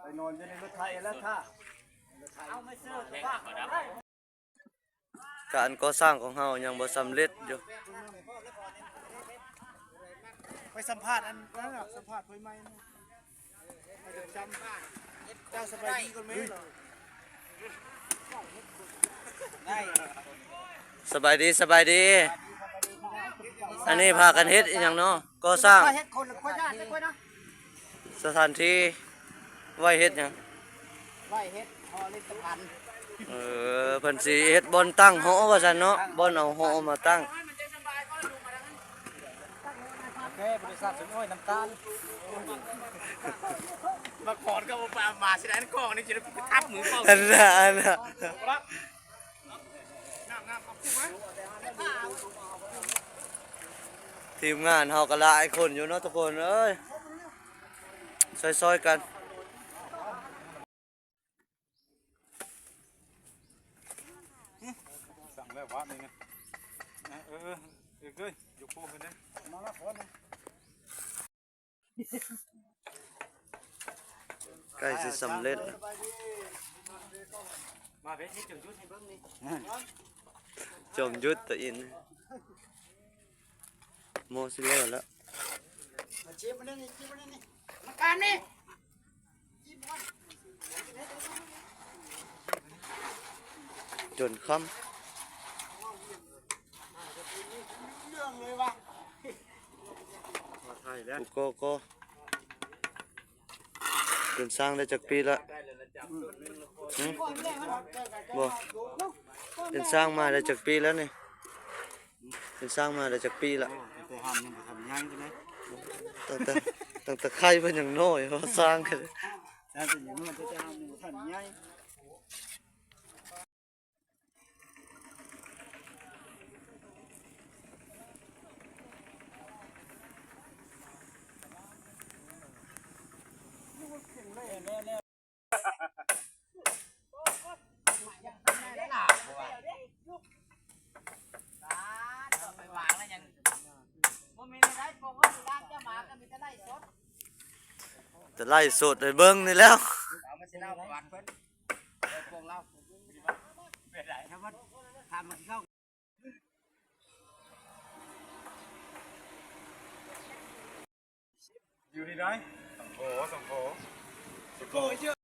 ໄປນອນຢູ່ໃນລົດໄຖແລ້ວທ່າ ເອົາມາເຊີ ການກໍ່ສ້າງຂອງເຮົາຍັງບໍ່ສຳເລັດຢູ່. ໄປສຳພາດອັນນັ້ນນະ ສຳພາດພອຍໃໝ່ນະ ເຈົ້າສະບາຍດີກ່ອນແມ່. ສະບາຍດີ ສະບາຍດີ. ອັນນີ້ພາກັນເຮັດອີ່ຫຍັງເນາະ? ກໍ່ສ້າງ ເຮັດຄົນລະຄົນນະ ສະຖານທີ່ໄວ້ເຮັດຫຍັງ? ໄວ້ເຮັດຫໍລິດຕະພັນ. ເອີ ເພິ່ນຊິເຮັດບ່ອນຕັ້ງຫໍວ່າຊັ້ນເນາະ ບ່ອນເອົາຫໍມາຕັ້ງ. ໂອເຄ ບໍລິສັດສຸນໂອ້ຍນ້ຳຕານ ມາຂອນກໍບໍ່ປາມາຊິໄດ້ອັນກ້ອງນີ້ ຊິໄດ້ໄປທັບມືກ້ອງ ອັນນະ ອັນນະ. ທີມງານເຮົາກໍຫຼາຍຄົນຢູ່ເນາະທຸກຄົນເອີຍ ຊ່ອຍໆກັນ. ສັ່ງແລ້ວວະນີ້ນະ ເອີ ເອີ ເອີ ເອີ ຍົກໂປ້ງຂຶ້ນເດ້ ມາລະຄົນ ໃກ້ຊິສຳເລັດແລ້ວ ມາເວທີຈົມຍຸດໃຫ້ເບິ່ງນີ້ ຈົມຍຸດຕົວອີນ ໂມຊິເລີແລ້ວ ມາຈິບມັນນີ້ ຈິບມັນນີ້ ມາການນີ້. ຈົນຄ່ຳ ເລື່ອງເລີຍວ່າ ມາຖ່າຍແລ້ວ ກູໂກໂກ ເປັນຊ່າງໄດ້ຈັກປີລະ? ຫຶ? ບໍ່ ເປັນຊ່າງມາໄດ້ຈັກປີແລ້ວນີ້? ເປັນຊ່າງມາໄດ້ຈັກປີລະ? ໂອ້ ຕັ້ງແຕ່ຫັ້ນຍັງບໍ່ທັນໃຫຍ່ເລີຍ ຕັ້ງແຕ່ ຕັ້ງແຕ່ໄຂ່ເພິ່ນຍັງນ້ອຍ ວ່າຊ່າງ ຕັ້ງແຕ່ຍັງນ້ອຍ ຕັ້ງແຕ່ຫັ້ນຍັງບໍ່ທັນໃຫຍ່. ແຕ່ໄລສົດໃຫ້ເບິ່ງນີ້ແລ້ວ. ຢູ່ນີ້ໄດ້ ສອງໂຖ ສອງໂຖ ສອງໂຖ.